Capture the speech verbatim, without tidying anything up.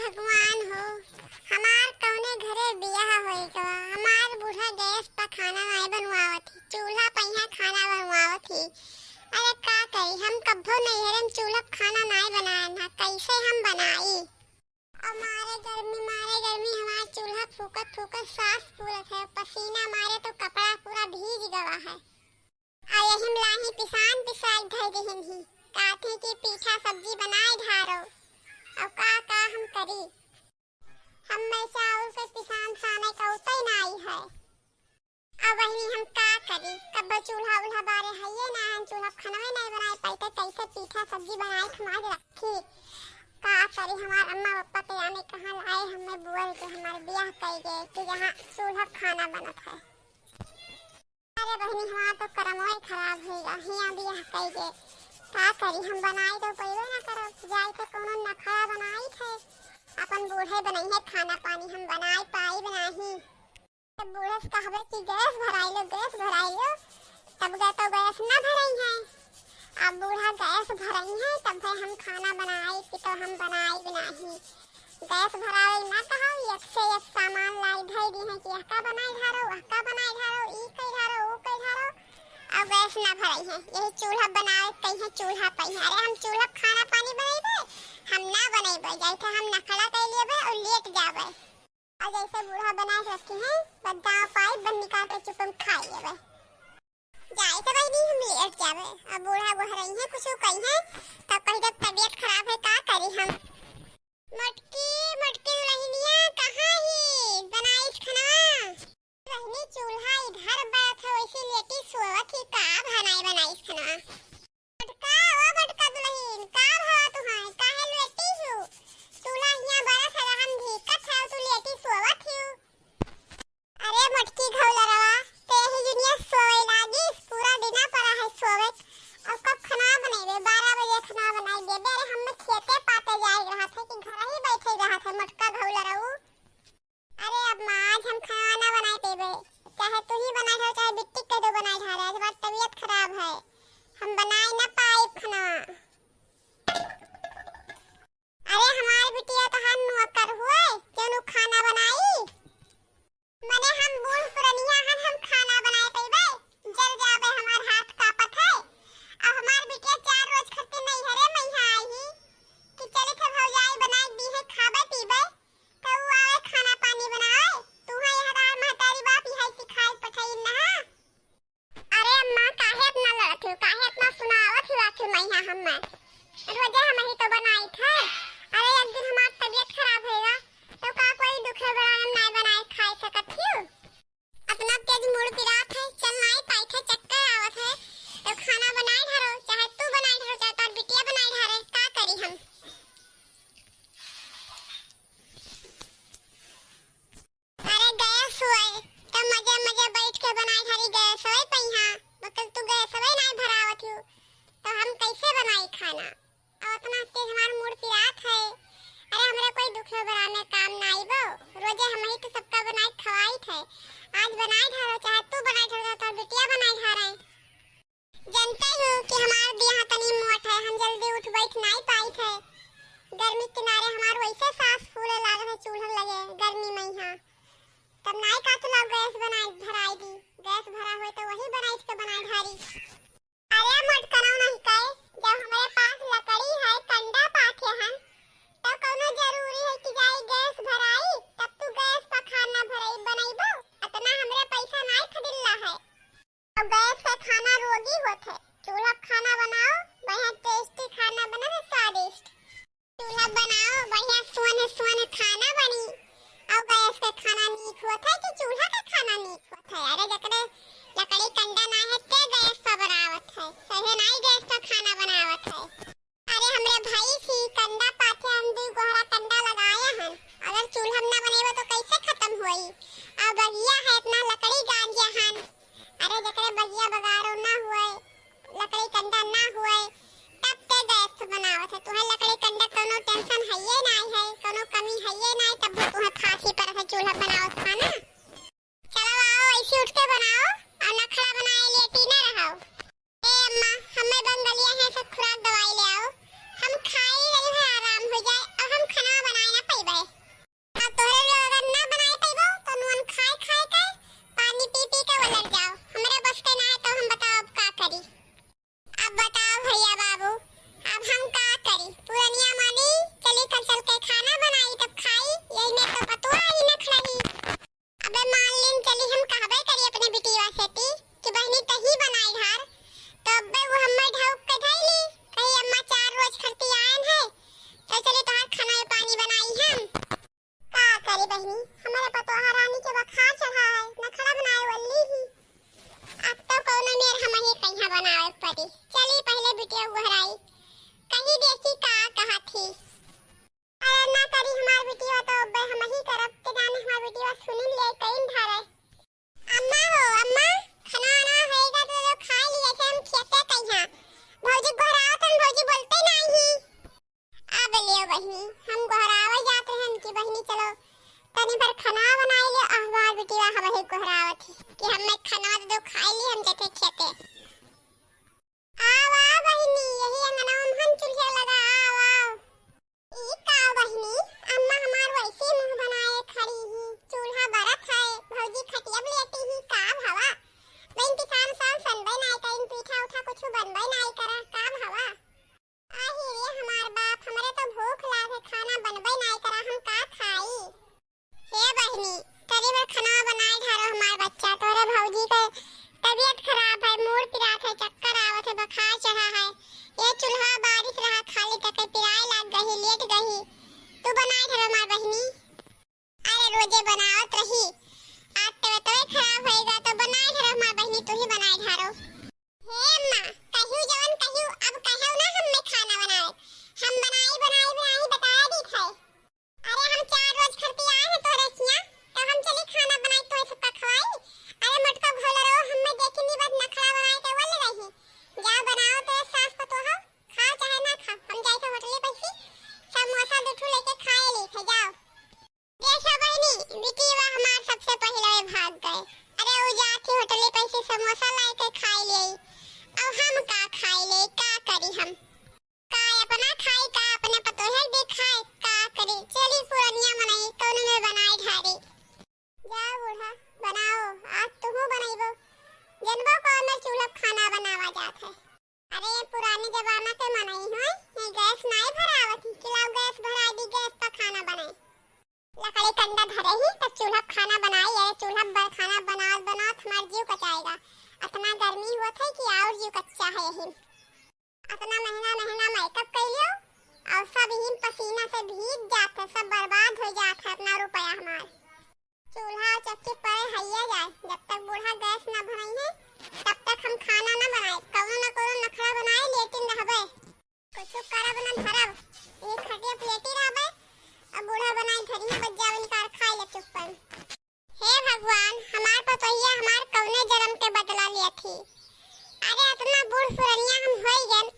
भगवान हो, हमार कौने घरे बियाह होई गवा, हमार बूढ़ा गैस पर खाना नाई बनवावत ही, चूल्हा पर यहाँ खाना बनवावत ही। अरे का करी, हम कब्बो नैहरे में चूल्हा पर खाना नाई बनाए ना, कैसे हम बनाई? अब मारे गर्मी, मारे गर्मी, हमार चूल्हा फूकत फूकत सांस फूलत है, पसीना मारे तो कपड़ा पूरा भीज गवा है। अउ यही में लाही पिसान पिसाई धइ दिहिन ही, कहत ही कि पीठा सब्जी बनाए ढारो। अब का का हम करी, हम में से और के पिसान साने का उतई नाई है। अब बहिनी हम का करी, कब्बो चूल्हा उल्हा बारे हइये ना, हम चूल्हा पे खनवे नाई बनाए पाई, तो कैसे पीठा सब्जी बनाए के हमार रखी? का करी, हमार अम्मा पप्पा के जाने कहाँ लाए, हमें बोल के हमार बियाह कई गए कि यहाँ चूल्हा पे खाना बनत है। अरे बहिनी, हमार तो करमवे खराब होइगा, हियाँ बियाह कई के का करी, हम बनाई तो पइबे ना करब, जाई तो कौनो नखड़ा बनाई थे, अपन बूढ़े बनइहे खाना पानी, हम बनाई पाइब नाही। जब बूढ़े से कहबे कि गैस भराई लो, गैस भराई लो, तब गए तो गैस ना भरई है। अब बूढ़ा गैस भरई है, तब भाई हम खाना बनाई कि तो हम बनाइब नाही। गैस भरावे ना कहो, एक से एक सामान लाई धई दी है कि यहका बनाई ढारो, वहका बनाई ढारो, ई कई ढारो, ऊ कई ढारो, और गैस ना भरई है। यही चूल्हा बनावे कही है, चूल्हा पई है। अरे हम चूल्हा पे खाना पानी बनइबे, हम ना बनइबे, जाई थे हम नखड़ा कई लेबे और लेट जाबे। और जैसे बूढ़ा बनाए रखे हैं, बस दाव पाई, बस निकाल के चुप हम खाई लेबे। जाए तो बहिनी हम लेट जाबे, अब बूढ़ा गोहरई है, कुछ कही है, तब कही जब तबीयत खराब है, का करी हम। मोटकी, मोटकी दुलहिनिया, कहाँ ही? बनाइस खनवा? बहिनी, चूल्हा इधर बरत है, वैसे लेटी सोवत ही, का बनाए बनाइस खनवा? मोटका, ओ मोटका दुलहिन, का भवा तुहां? काहे लेटी हू? चूल्हा हियां बरत है, हम धीकत है, तू लेटी सोवत ही। अरे मोटकी घौलरवा, ते ही जुनिया सोवे लागिस, पूरा दिना परा है सोवे। अब कब खना बनेबे? बारह बजे खना बनाई देबे। अरे हमें खेते पाते जाए रहत है कि घर ही बैठे रहत है मोटका घौलरऊ। अरे अब माँ, आज हम खाना ना बनाए पेबे, चाहे तू ही बनाए ढारो, चाहे बिट्टी कह दो बनाए ढारे, आज हमार तबीयत खराब है, हम बनाए ना पाइब खाना। अरे हमार बिटिया तो हन नौकर हुए, क्यों नु खाना बनाई? मने हम बूढ़ पुरनिया हन, हम खाना बनाए पइबे? जल जाबे, हमार हाथ कांपत है। अब हमार बिटिया चार रोज खातिर नैहरे में यहाँ आई ही कि चली थे भौजाई बनाए दी है, खाबे पीबे, तो ऊ आवे खाना पानी बनावे। तू है यहाँ हमार महतारी बाप, यही सिखाए पठाई ना। अरे अम्मा, काहे इतना लड़त हो, काहे इतना सुनावत हो आखिर मैं यहाँ हम्मे? रोजे हम ही तो बनाई थे। अरे एक दिन हमार तबीयत खराब होएगा, तो का कोई दुखे बेरा में नाई बनाए खाए सकत हो? अपना तेज मुड़ पिरात है, चल नाई पाई थे, चक्कर आवत है, तो खाना बनाए ढारो, चाहे तू बनाए ढारो, चाहे तार बिटिया बनाए ढारे, का करी हम? अरे गैस हुए, तो मजे मजे बैठ के बनाए खाली गैस हुए पहिया, मगर तू गैस हुए नाई भरावत हूँ, तो हम कैसे बनाई खाना? और इतना तेज हमार मुड़ पिरात है। अरे हमरे कोई दुख बराने काम नाई बो, रोजे हम ही तो सबका बनाए खवाई थे। आज बनाए ढारो, चाहे तू बनाए ढारो, चाहे बिटिया बनाए ढारे। जनते हो कि हमार देह तनी मोट है, हम जल्दी उठ बैठ नाई पाई थे। गर्मी किनारे हमार वैसे सांस फूले लागे है चूल्हा लगे गर्मी में यहाँ। तब नाई का चुलाव गैस बनाए भराई दी, गैस भरा हुए तो वही बनाई के बनाए ढारी। अरे मोटकनौ नहीं कहे, जब हमारे पास लकड़ी है, कंडा पाथे हैं, तो कौनो जरूरी है कि जाई गैस भराई, तब तू गैस पर खाना भराई बनैबो? इतना हमरे पैसा नाई खदिल्ला है। अब गैस पे खाना रोगी होत है। चूल्हा पे खाना बनाओ, बढ़िया tasty खाना बने, स्वादिष्ट। चूल्हा बनाओ, बढ़िया सोन सोन खाना बनी। और गैस के खाना नीक होत है कि चूल्हा के खाना नीक होत है? अरे जकरे लकड़ी कंडा ना है, ते गैस पर बनावत है, सहे नाई गैस पर खाना बनावत है। अरे हमरे भाई सी कंडा पाथे, हम दू गोहरा कंडा लगाए हन। अगर चूल्हा में ना बनेबो तो कैसे खत्म होई? अब बगिया है इतना लकड़ी गांजे हन। अरे जकरे बगिया बगारो ना हुए, लकड़ी कंडा ना हुए, तब ते गैस पे बनावत है। तुहे लकड़ी कंडा कौनो tension हइये नाई है, कौनो कमी हइये नाई, तब भी तुहे फांसी पर है चूल्हा बनावत खाना। चलो आओ, ऐसे उठ के बनाओ, हमरे पतोहा रानी के बखार चढ़ा है, नखड़ा बनाए वाली ही। अब तो कौनो मेर हमही कहिया बनावे पड़ी। चली पहिले बिटिया गोहराई, कही देखी का कहत ही। अरे ना करी हमार बिटिया, तो अब हमही करब, के जाने हमार बिटिया सुनिन ले कइन धरे। अम्मा हो, अम्मा, खाना वाना होएगा तो जो खा लिया थे हम खेते कहिया। भौजी गोहरावत हन, भौजी बोलते नाही। अब लियो बहिनी, हम गोहरावे जात रहन कि बहिनी चलो तनी भर खाना बनाई ले, आ हमार बिटिया हमही गोहरावत ही कि हमें खाना दे दो, खाई ली, हम जाते खेते। आवा बहिनी, यही अंगनवा में हम चूल्हा लगा, आव, आव। ई का बहिनी, अम्मा हमार वैसे मुंह बनाए खड़ी ही, चूल्हा बरत है, भौजी खटिया पे लेटी ही, का भवा? बहिन किसान साल सनबे नाय करिन, पीठा उठा कुछ बनबे नाय करा, का भवा? आही रे हमार बाप, हमरे तो भूख लागे, खाना बनबे नाय करा, हम का खाई? हे बहिनी, तनी भर खाना बनाए ढारो हमार बच्चा, तोरे भौजी के तबीयत खराब है, मूड़ पिरात है, चक्कर आवत है, बुखार चढ़ा है। ये चूल्हा बारिश रहा, खाली तके पिराए लाग गही, लेट गही। तू बनाए ढारो हमार बहिनी। अरे रोजे बनावत रही, आज तबीयत खराब होएगा तो बनाए ढारो हमार बहिनी, तू ही बनाए ढारो। हे अम्मा, कहियो जवन कहियो, अब कहो ना हमें खाना बनाए। हम बनाई, बनाई, बनाई बताया दी थे। अरे हम चार रोज खरती आए हैं तोरे किया, तो हम चली खाना बनाई तोहे सबका खवाई। अरे मोटका भोला रो, हमें देखी नी बात नखरा बनाए के बोले रही। जा बनाओ तो सास पतोह, खा चाहे ना खा, हम जाए थे होटले पैसी समोसा दो ठू लेके खाए ली थे, जाओ। देखा बहिनी, बिटिया हमार सबसे पहिले भाग गए। अरे उ जात ही होटले पैसी समोसा लाए के खाए ले, अब हम का खाए ले, का करी हम? का अपना खाई, का अपने पतोहे के देखाए, का करी? चली पुरनिया मनई कौनो में बनाए ढारी। जा बूढ़ा, बनाओ, आज तुहू बनइबो। जनबो कौन में चूल्हा पे खाना बनावा जात है। अरे ये पुराने जमाना के मनई होय, ये गैस नाई भरावत ही, कि लाओ गैस भराई दी, गैस पर खाना बनाई। लकड़ी कंडा धरे ही, तब चूल्हा पे खाना बनाई, ये चूल्हा पर खाना बनावत बनावत हमार जीव कचाएगा। अतना गर्मी होत है कि और जीव कच्चा है यही। अतना महंगा महंगा मेकअप कइलियो और सब यही पसीना से भीग जात है, सब बर्बाद हो जात है अपना रुपया हमार। चूल्हा और चक्की परे हइया जाए, जब तक बूढ़ा गैस ना भरई है, तब तक हम खाना ना बनाए, कौनो ना कौनो नखरा बनाए लेटिन रहबे। कुछ करब ना धरब, ये खटिया पे लेटी रहबे, अब बूढ़ा बनाए धरी है, बच जावे निकार खाए ले चुप्पन। हे भगवान, हमार पतोहिया हमार कौने जन्म के बदला लिया थी। अरे अतना बूढ़ पुरनिया हम होई गन,